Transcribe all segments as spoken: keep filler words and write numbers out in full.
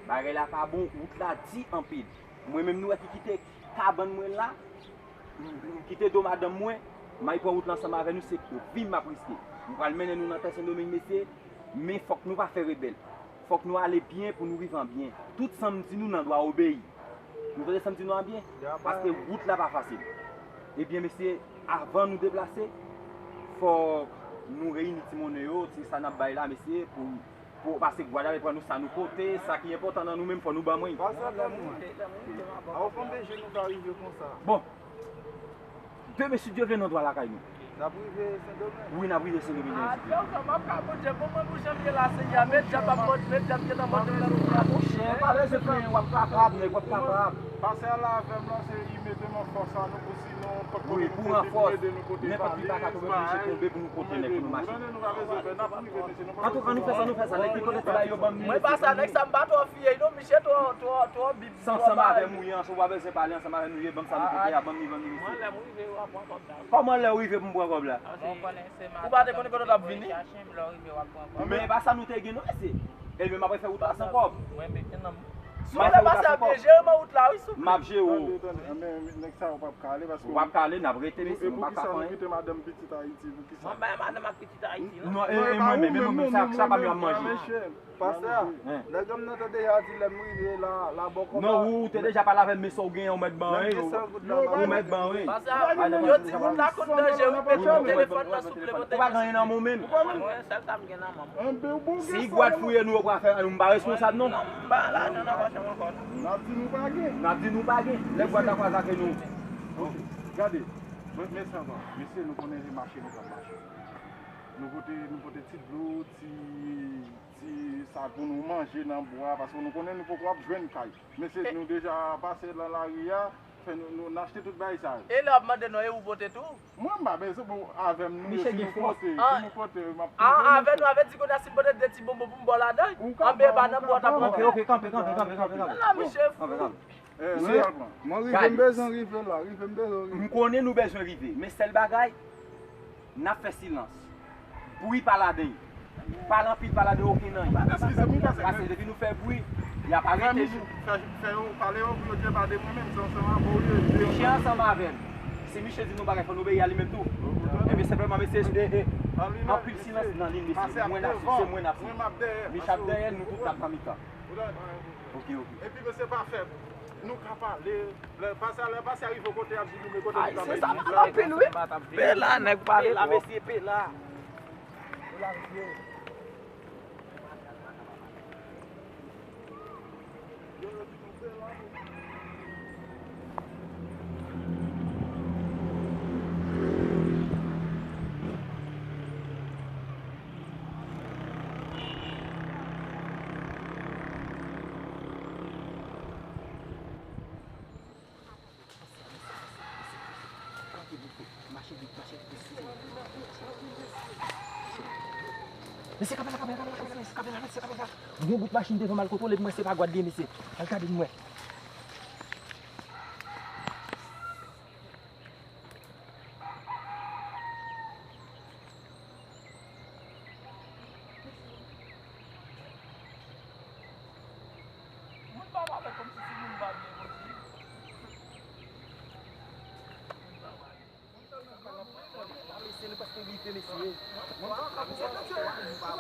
Bagay la pa bon, wout la di anpil. Mwen menm nou wè ki kite kabann mwen la, m kite do madanm mwen, m al pran wout la ansanm avè nou, se vi m m ap riske. M pral mennen nou nan tè Sendomeng, mesye, men fòk nou pa fè rebèl. Fòk nou ale byen pou nou rive an byen. Tout sa m di nou nan dwa obeyi. Nou tande sa m di nou an byen? Paske wout la pa fasil. Ebyen, mesye, avan nou deplase, fòk nou reyini ti monnen yo, ti sa n ap bay la, mesye, pou, pou, paske Gwadayave pran nou sa nou pote, sa ki enpòtan nan nou menm, fò nou ban mwen. Pase avè mwen. A, ou konn deje nou ka rive konsa? Bon, demen si Dye vle, nou dwe lakay nou. N ap rive Sendomeng? Wi, n ap rive Sendomeng demen si Dye vle. Atò, m ap ka bouje pou mwen pou jan m ye la, Senyè. Met djab ap mòd, met djab gentan mòd nan nou la, monchè. Pa bezwen plenyen, w ap kapab, nèg, w ap kapab. Pase a la avè m la, se li mete m an fòs a nou, pou sinon, nenpòt kote nou te di, pou ede nou pote valèz, bagay, pou ede nou. Ou tande, nou pa bezwen pè, n ap rive, mesye, nou pa bezwen pè. Antouka, nou fè sa, nou fè sa. Nèg ki konnen ti bagay yo ban m li. Mwen pa sa, nèg sa m pa twò fye, non, misye twò, twò, twò bib, twò bagay. Ansanm avè m ou ye, ansanm, ou pa bezwen pale, ansanm avè m ou ye, ban m sa nou pote a, ban m li, ban m li, mesye. Mwen, lè m rive, w ap pran kòb la. Kòman lè w rive pou m pran kòb la? Ou pa te konnen kote w t ap vini? Men e pa sa nou te gen non, mesye. E men m ap fè wout la san kòb. M ap fè wout la san kòb. M ap jere w. Tande, tande, men nèg sa yo p ap ka ale paske. Ou p ap ka ale, n ap rete, mesye, nou pa ka fè anyen. E poukisa nou kite madanm, pitit Ayiti? Poukisa? Mwen bay madanm ak pitit Ayiti, non? Non, e, e mwen menm, e mwen menm, sa, sa pa m ap manje. Pastè, nèg yo m nan tande a di lè m rive la, la bò kòb la. Non, ou, ou te deja pale avè m, men sa w genyen, ou mèt ban, wi. Ou mèt ban, wi. Pastè, yo di wout la konn danjere, wi, mete telefòn nan souple, mete. Ou pa gen anyen nan men w menm. Mwen, sèl sa m gen nan men m. Si gwad fouye nou, yo pral fè nou, m pa responsab, non. Non, m pa lajan nan pòch mwen ankò, non. N ap di nou pa gen. N ap di nou pa gen. Lè gwad la kwaze ak nou. Ok, gade. Men, men sa va. Mesye, nou konnen se mache nou pral mache. Nou pote, nou pote ti dlo, ti, ti sa pou nou manje nan bwa, paske nou konnen nou poko ap jwenn kay. Mesye, nou deja pase nan lari a, fè nou, nou, n achte tout bagay sa yo. E lè w ap mande non, e ou pote tou? Mwen, m pa bezwen, bon, avè m nou ye, si nou pote, si nou pote, m ap toujou. A, avè nou, avè di kounye a, si m pote de ti bonbon pou m ba w ladan, anben e pa nan bwa w t ap pran. Ok, ok, kanpe, kanpe, kanpe, kanpe, kanpe. La, misye fou. Kanpe, kanpe. Eh, nou pral pran. Mwen rive, m bezwen rive la, rive, m bezwen rive. M konnen nou bezwen rive, men sèl bagay, n ap fè silans. Bri pa ladan l. Pale anpil, pa ladan okenn anyen. Paske depi nou fè bri, y ap arete nou. Fè, fè yo pale yo pou yo di e pa de mwen menm, se ansanm avè w yo ye. Misye ansanm avè m. Si misye di nou bagay, fò nou obeyi a li menm tou. Ebyen, senpleman, mesye, e, e, anpil silans nan liy, mesye. Mwen n ap swiv, se mwen n ap swiv. Misye ap dèyè, nou tout n ap nan mitan. Ok, ok. Epi mesye pa fè, nou ka pale. Lè pastè, lè pastè rive kote y ap di nou men kote nou ka mete. Ay, se sa mal anpil, wi. Pela, nèg pale twòp. Pela, mesye, pela. Pela, mesye. Mesye, kanpe la, kanpe la, kanpe la, kanpe la, mesye, kanpe la, mesye, kanpe la. Gon gwoup machin devan m al kontwole, mwen se pa gwad li ye, mesye. Al gade m wè. Moun pa pale kòmsi si moun pa byen, bondye. Mesye, nou prèske rive, mesye.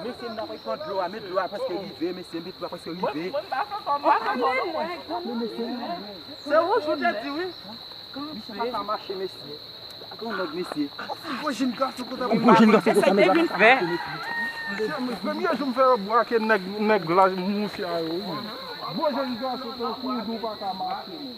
Mesye, n ap pran dlo a, men dlo a prèske rive, mesye, men dlo a prèske rive. Se ou, ou te di wi. Misye pa ka mache, mesye. Gade yon nèg, mesye. Yon gwo jenn gason konsa, mesye, pa ka mache, mesye. Mesye, premye jou m fè yo brake nèg, nèg la, mouche a yo, wi. Gwo jenn gason tankou w, di w pa ka mache, men.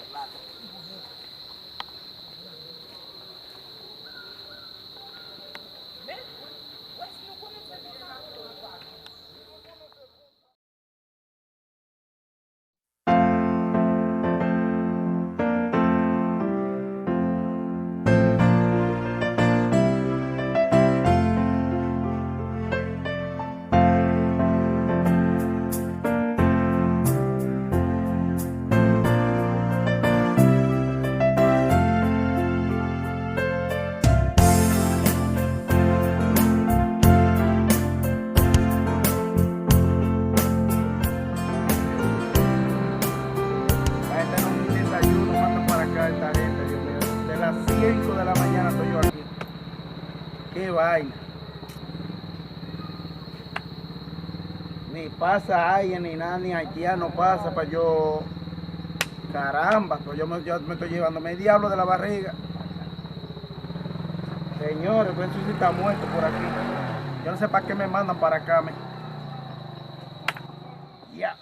Vaina. Ni pasa alguien ni nada, ni haitiano pasa pa yo. Caramba, pa yo me, yo me estoy llevando me diablo de la barriga. Señores, por eso sí está muerto por aquí. Yo no sé para qué me mandan para acá, me. Ya.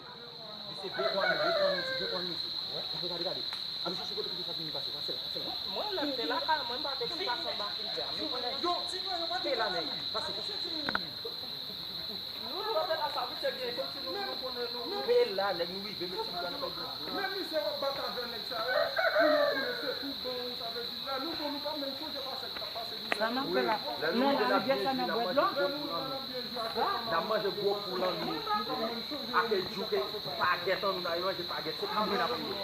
Misye vye pran nou, vye pran nou isi, vye pran nou isi. Wè, gade, gade. Ann chache kote pou sa vini pase, pase la, pase la. Mwen menm te lakay mwen, m pa te konn pase anba Kilvè. Men konnen yo, ti nwa yo pa te la, nèg. Pase, pase. Nou, nou pa te la, sa vle di se byen kòmsi nou, nou konnen nou. Pe la, nèg, nou rive, men ti nwa yo pa te la. Men misye w ap bat avè nèg sa yo, pou nou konnen se tou bon, sa vle di la, nou bon, nou pa menm sonje pase. Sa n ap fè la? Non, larivyè sa nan bwèt la. N ap manje gwo poul an nou. Ake djouke pagèt an nou, n a manje pagèt. Se pa mwen n ap rive.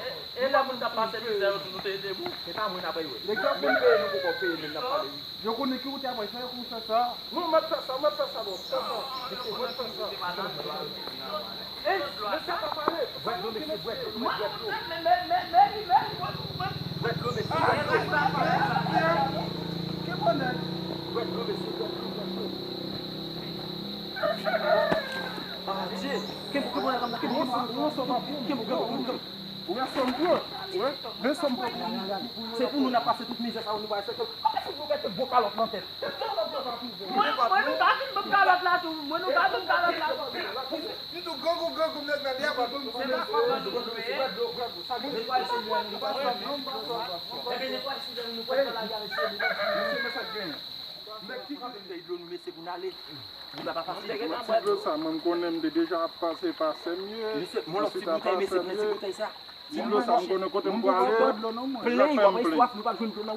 E lè moun t ap pase mizè yo tou, nou te ede pou? Se pa mwen n ap rive. Menm peye nou poko peye, menm n ap pale wi. Yo konnen ki wout y ap fè, fè yo konn fè sa. Non, m ap fè sa, m ap fè sa, bon. Fè sa. Mesye, mwen fè sa. Ey, mesye pa pale. Bwè dlo, mesye, bwè dlo, bwè dlo. Bwè dlo, mesye, bwè dlo. Bwè dlo, mesye, bwè dlo, bwè dlo. Ah, Dye. Kenbe, kenbe, kenbe, kenbe, kenbe. Ou wè sa m pran? Ou wè? Men sa m pran pou ou. Se pou nou n ap pase tout mizè sa yo, nou pa respekte. Kòman si nou mete gwo kalòt nan tèt? Mwen, mwen nou ka vin ban m kalòt la tou. Mwen nou ka ban m kalòt la tou. M tou grangou, grangou, nèg la, li ap ban m. Se pa fòt nou, men. Mesye, men sa k genyen? Nèg ki kote bouteyi dlo nou, mesye, pou n ale? Ti dlo sa, mwen, m konnen m te deja ap pase pa sè m ye. Mesye, mwen, ti bouteyi, mesye, ti bouteyi sa. Ti dlo sa, m konnen kote m prale. Plen, w ap fè m plen.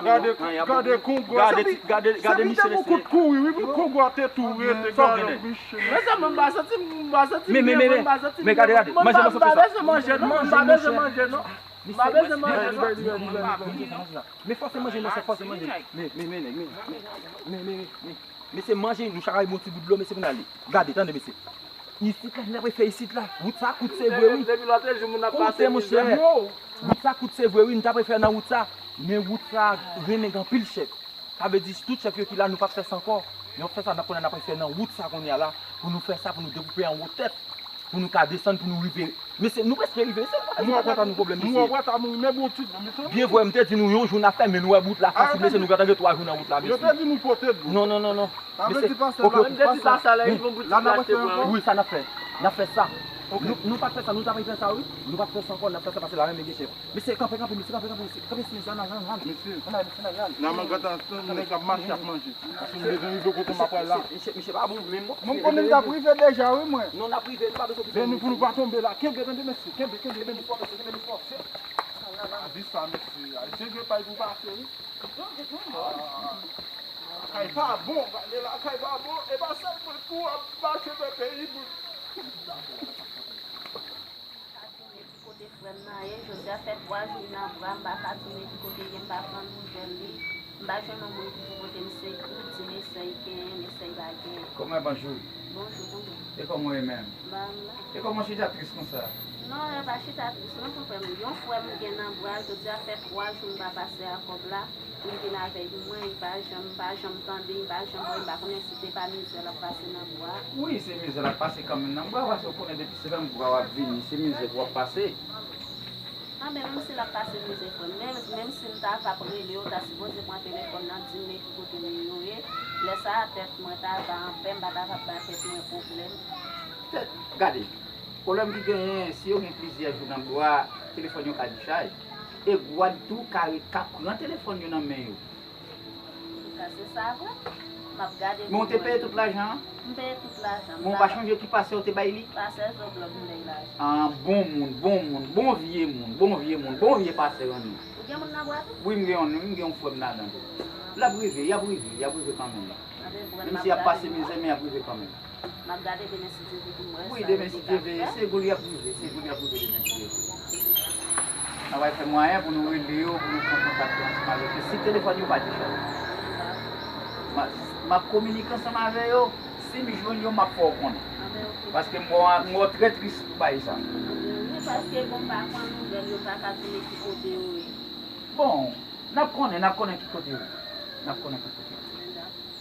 Gade, gade Kongo. Gade, gade, gade Michel, mesye. Kout kouri, wi, pou Kongo a te tou rete, gade Michel. Men sa, mwen, m pa santi, m pa santi byen, mwen, m pa santi byen. Men, men, men, men gade, gade. Manje mwen, sa. M pa bezwen manje, non. M pa bezwen manje, non. M pa bezwen manje, non. Men fòse manje, mesye, fòse manje. Men, men, men, men, men, men, men, men, men, mesye, manje, nou chak ay bon ti bout dlo, mesye, pou n ale. Gade, tande, mesye. Isit la, n ap fè isit la. Wout sa kout, se vre, wi. Depi lòt jou, moun ap pase mizè. Koute, monchè. Wout sa kout, se vre, wi, n t ap fè nan wout sa. Men wout sa renmen gen anpil chèf. Sa vle di, tout chèf yo ki la, nou p ap fè sa ankò. N ap fè sa, n ap konnen n ap fè nan wout sa kounye a la, pou nou fè sa, pou nou dekoupe anwo tèt, pou nou ka desann, pou nou rive. Mesye, nou prèske rive, se pa, se pa ta nou pwoblèm, mesye. Mwen wè ta mouri, men bon ti dlo, mesye. Byen vre, m te di nou yon jou n ap fè, men nou wè wout la fasil, mesye, nou gentan gen twa jou nan wout la, mesye. Yo te di nou pote dlo. Non, non, non, non. Sa vle di pastè la, pastè la, li bon pou ti dlo achte pou mwen. Wi, sa n ap fè. N ap fè sa. Nou, nou pa t fè sa, nou t ap fè sa, wi. Nou pa t fè sa ankò, n ap fè sa, paske la menm gen chèf. Mesye, kanpe, kanpe, mesye, kanpe, kanpe, mesye. Kanpe, mesye, ann al, ann al. Mesye. Ann al, mesye, ann al, ann al. Nan man gata, nèg ap mache, ap manje. Paske m bezwen rive kote m ap pral la. Misye, misye pa bon menm, non. Mwen, m konnen n t ap rive deja, wi, mwen. Non, n ap rive, nou pa bezwen okipe. Vini pou nou pa tonbe la. Kenbe, tande, mesye. Kenbe, kenbe, kenbe. Kenbe fò, mesye, kenbe fò. Di sa, mesye. Ayisyen gen pay pou pase, wi. Lakay pa bon, gade lakay pa bon. E pa sèl mwen pou ap mache nan peyi moun. Kote frè m nan ye, jodi a fè twa jou li nan bra m, m pa ka tounen ki kote l ye, m pa pran nouvèl li, m pa jwenn yon moun ki pou pote m sekou, di m esèy genyen, m esèy pa genyen. Kòman, bonjou? Bonjou, bonjou. E kòman w ye menm? Ban m la. E kòman w chita tris konsa? Non, e pa chita tris non, konpè m. Yon frè m gen nan bra, jodi a fè twa jou m pa pase a kòb la. Li vin avèk mwen, li pa janm, m pa janm tande, li pa janm wè, m pa konnen si se pa mizè l ap pase nan bwa. Wi, se mizè l ap pase kanmenm nan bwa, paske w konnen depi se nan bwa w ap vini, se mizè pou w ap pase. Anben, menm si l ap pase mizè, frè m, menm, menm si m ta va ap rele w, w ta sipoze pran telefòn nan, di m men ki kote nou yo ye. Lè sa a, tèt mwen ta va anpè, m pa ta va ap ba tèt mwen pwoblèm. Tèt, gade, pwoblèm ki genyen, si yo gen plizyè jou nan bwa, telefòn yo ka dichaj. E gwad tou ka, ka pran telefòn yo nan men yo. Antouka, se sa vre. M ap gade pou mwen. Men w te peye tout lajan an? M peye tout lajan. Men w pa chonje ki pastè w te bay li? Pastè Zoblòk m bay lajan. Ah, bon moun, bon moun, bon vye moun, bon vye moun, bon vye pastè an nou. Ou gen moun nan bwa tou? Wi, m gen yon, m gen yon frè m ladan tou. L ap rive, y ap rive, y ap rive kanmenm. Menm si y ap pase mizè, men y ap rive kanmenm. M ap gade demen si Dye vle pou m wè sa yo te ka fè. Wi, demen si Dye vle, se gou l y ap rive, se gou l y ap rive demen si Dye vle. N a pral fè mwayen pou nou rele yo, pou nou pran kontak yo ansanm avèk yo. Si telefòn yo pa dechaje, m a, m ap kominike ansanm avè yo. Si m jwenn yo, m ap fè w konnen. Paske m wè w, m wè w trè tris pou bagay sa. Wi, paske bon, m pa pran nouvèl yo, m pa ka di men ki kote yo ye. Bon, n ap konnen, n ap konnen ki kote yo ye. N ap konnen ki kote yo ye.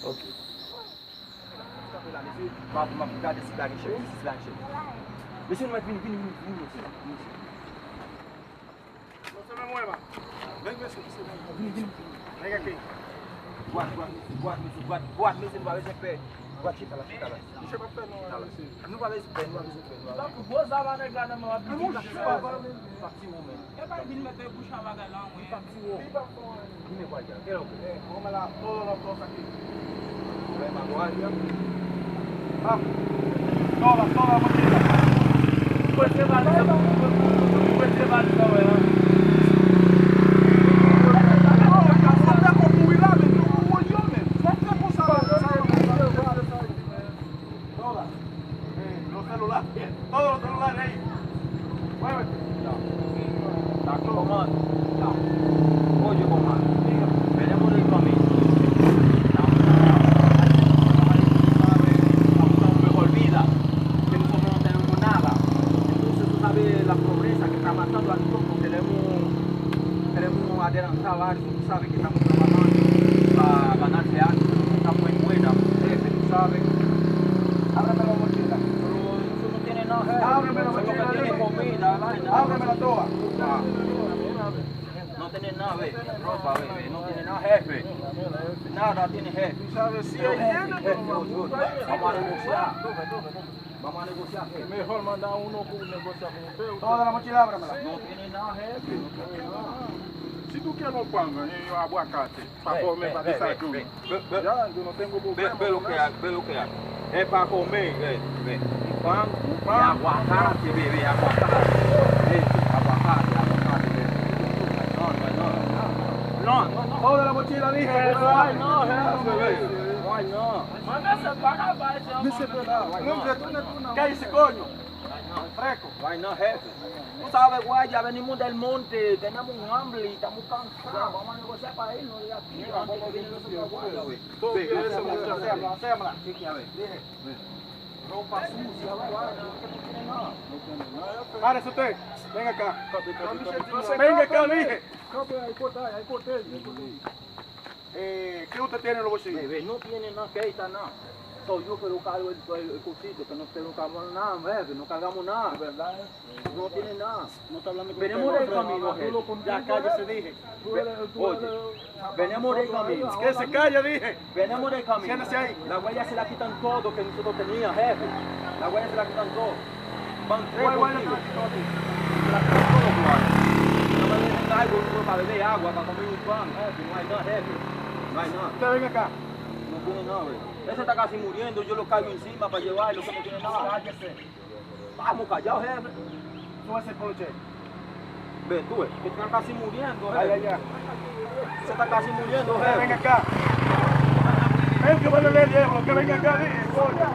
Ok. M ap, m ap gade si la gen chèf, si la gen chèf. Mesye, nou mèt vini, vini, vini, vini, mesye. Vini, mesye. Non, se menm mwen, man. Nèg mesye, se menm mwen. Vini, vini. Nèg ak dwat, dwat, mesye, dwat, dwat, mesye, dwat, mesye, nou pa bezwen pè. Dwat, chita la, chita la. Misye p ap fè nou anyen, mesye. Nou pa bezwen pè, nou pa bezwen pè, nou pa bezwen pè. Tankou gwo zam a nèg la nan men w ap vin di sa. Li pa ti wo menm. Epa vin mete bouch a bagay la, wi. Li pa ti wo. Li pa fò anyen. Li men kwa dja. Kèl ou vle? Eh, kòman la? Tò, tò, tò, sa ki? Vrèman, kwa dja. Ah. Tò la, tò la, mwen di la. Mwen se valiz la. Mwen se valiz la, wè la. Sa fè konpou wi la, men nou pou yo, men. Sa fè konsa la. Tò la. Eh, yon selula. Tò, yon selula, ey. Wè, wè. Ya. Dakò, kòman? Ya. Bondye kòman? Bèlè mwen reklame. Ya. Ke nou sou montagne mona la. Entonces, tú sabes la pobreza que está pasando al mundo, porque tenemos, tenemos adelantado algo. Tú sabes que estamos trabajando para ganarse algo, una buena, jefe, tú sabes. Ábreme la mochila. Pero eso no tiene nada, jefe. Ábreme la mochila, dime. Eso es lo que tiene comida, vaina. Ábremela toda. Ya. No tiene nada, ve. Ropa, ve, ve. No tiene nada, jefe. Nada tiene, jefe. Tú sabes, si él viene, jefe, vamos a negociar. Vamos a negociar, jefe. Mejor manda uno que negocia con usted, usted. Toda la mochila, ábremela. No tiene nada, jefe. No tiene nada. Si tú quieres un pan, eh, aguacate. Pa comer, pa desayuno. Ya, yo no tengo problema con eso. Ve lo que hay, ve lo que hay. Es pa comer, eh, ve. Un pan, un pan. Y aguacate, bebé, aguacate. Eh, aguacate, aguacate, ve. No, no, no. No, no, no. Toda la mochila, dije. No, no, no, ve. No, no. Mwen, se pa la bay, se yon... Mwen, se pa la. Mwen, se tounen, tounen. ¿Qué dice, coño? Freco. Vaina, jefe. Tú sabes, guardia, venimos del monte, tenemos hambre y estamos cansados. Vamos a negociar para irnos de aquí antes que vengan los otros guardias, güey. Ve, ve, ve, ve. Ropa sucia, güey, güey, no tiene nada. Párese usted, venga acá. Venga acá, dije. Kanpe, ay, kote, ay, kote, ay, kote. Eh, ¿qué usted tiene en los bolsillos? Ve, ve, no tiene nada, que ahí está nada. So, yo, pero cargo el, el, el cosito, que no, que no cargamos nada, ve, que no cargamos nada. ¿Verdad? No tiene nada. No está hablando con usted. Venimos del camino, jefe. Ya, cállese, dije. Ve, oye, venimos del camino. Que se calle, dije. Venimos del camino. Siéntese ahí. La guardia se la quitan todo que nosotros teníamos, jefe. La guardia se la quitan todo. Van tres contigo. Se la quitan todo, guardia. No me dejen algo, uno para beber agua, para comer un pan, jefe. No hay nada, jefe. No hay nada. Usted venga acá. No tiene nada, güey. Ese está casi muriendo, yo lo cargo encima para llevarlo, que no tiene nada. Cállese. Vamos, callao, jefe. Súbase por el jet. Ve, tú ves, que están casi muriendo, jefe. Ay, ay, ay. Se está casi muriendo, jefe. Ven acá. Ven que van a leer, que venga acá, dije, coño.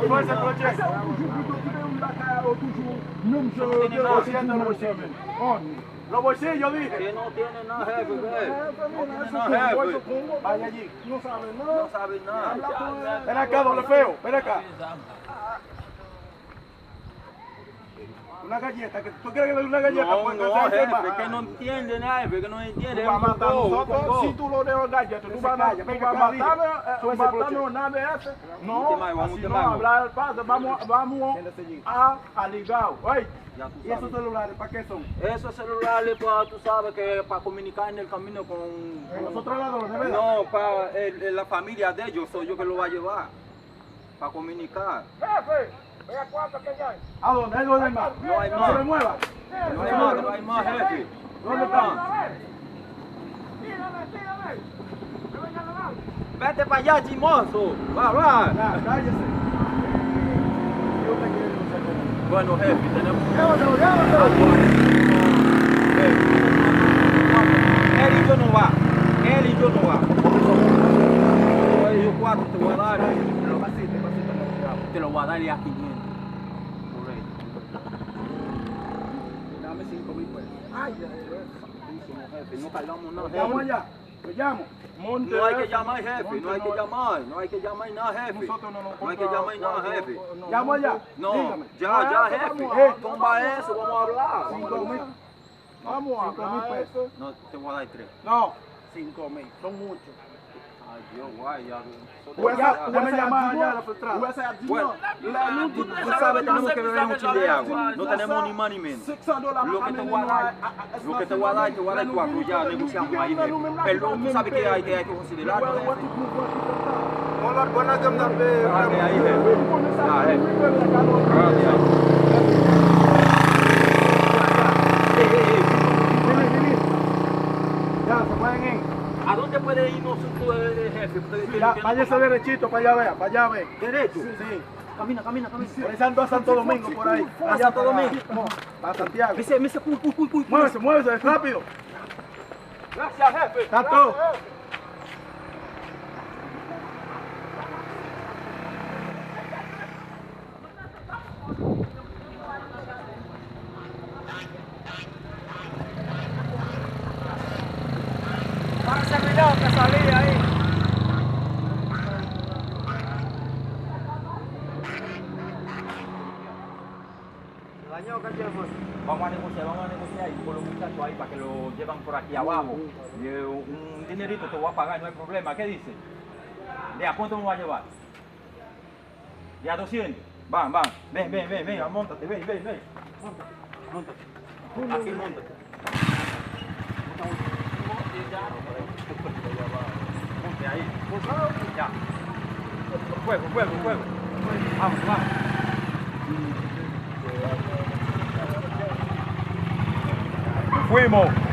Súbase por el jet. Lo siento, lo siento. Coño. Los bolsillos, dije. Que no tiene nada, jefe, ve. No tiene nada, jefe. Vaya allí. No sabe nada. No sabe nada. Ven acá, doble feo, ven acá. Una galleta, que tú quieres que le dé una galleta. No, no, jefe, que no entiende nada, jefe, que no entiende. Tú vas a matar a nosotros, si tú le das una galleta, tú vas a matarme, eh, matarme una vez. No, así no, hablar paz, vamos, vamos a, a ligado. Oye, ¿y esos celulares para qué son? Esos celulares, pues, tú sabes que para comunicar en el camino con... Con los otros ladrones, ¿verdad? No, para el, el, la familia de ellos, soy yo que lo va a llevar. Para comunicar. Jefe, ve a cuarto que ya hay. ¿A dónde? ¿A dónde hay más? No hay más. No se me mueva. No hay más, no hay más, jefe. ¿Dónde están? Tírame, tírame. Que vengan los... Vete para allá, chismoso. Va, va. Ya, cállese. Yo te quiero, no sé cómo. Bueno, jefe, tenemos... Llévatelo, llévatelo. Jefe. Él y yo no va. Él y yo no va. Ellos cuatro te voy a dar. Te lo voy a dar y a quinientos. Por ahí. Dame cinco mil pesos. Ay, ay, ay. Jefe, no cargamos nada, jefe. Llamo allá. Lo llamo. No hay que llamar, jefe. No hay que llamar. No hay que llamar nada, jefe. No hay que llamar nada, jefe. Llamo allá. No, ya, ya, jefe. Tumba eso, vamos a hablar. Cinco mil. Vamos a hablar eso. No, te voy a dar tres. No, cinco mil. Son muchos. Ou wè sa, ou wè sa y ap di, ou wè sa y ap di, non. Lè nou tout, nou sa rete nan mouke, nou tande yon ti de a, nou tande money money, man. Lo que te guarda, lo que te guarda, te guarda cuatro, ya negociamos ahí, eh. Pero tú sabes que hay que, hay que considerar, ¿no? Yon lòt bò nan granm nan pe. Vini, vini. Ya, se mwen gen. ¿A dónde puede irnos un, eh, jefe? Ya, váyase derechito para allá, vea, para allá, vea. Derecho. Sí, sí. Camina, camina, camina. Por ahí saliendo a Santo Domingo, por ahí. A Santo Domingo. No, para Santiago. Mese, mese, kuy, kuy, kuy, kuy. Muévese, muévese, rápido. Gracias, jefe. Tanto. Para servidor, que salí ahí. Vamos a negociar, vamos a negociar y con los muchachos ahí para que lo llevan por aquí abajo. Y, eh, un dinerito te voy a pagar, no hay problema. ¿Qué dice? ¿De a cuánto me va a llevar? Ya doscientos. Van, van. Ven, ven, ven, ven. Móntate, ven, ven, ven. Móntate, móntate. Aquí móntate. Monte ahí. Ya. Fuego, fuego, fuego. Vamos, vamos. Nos fuimos.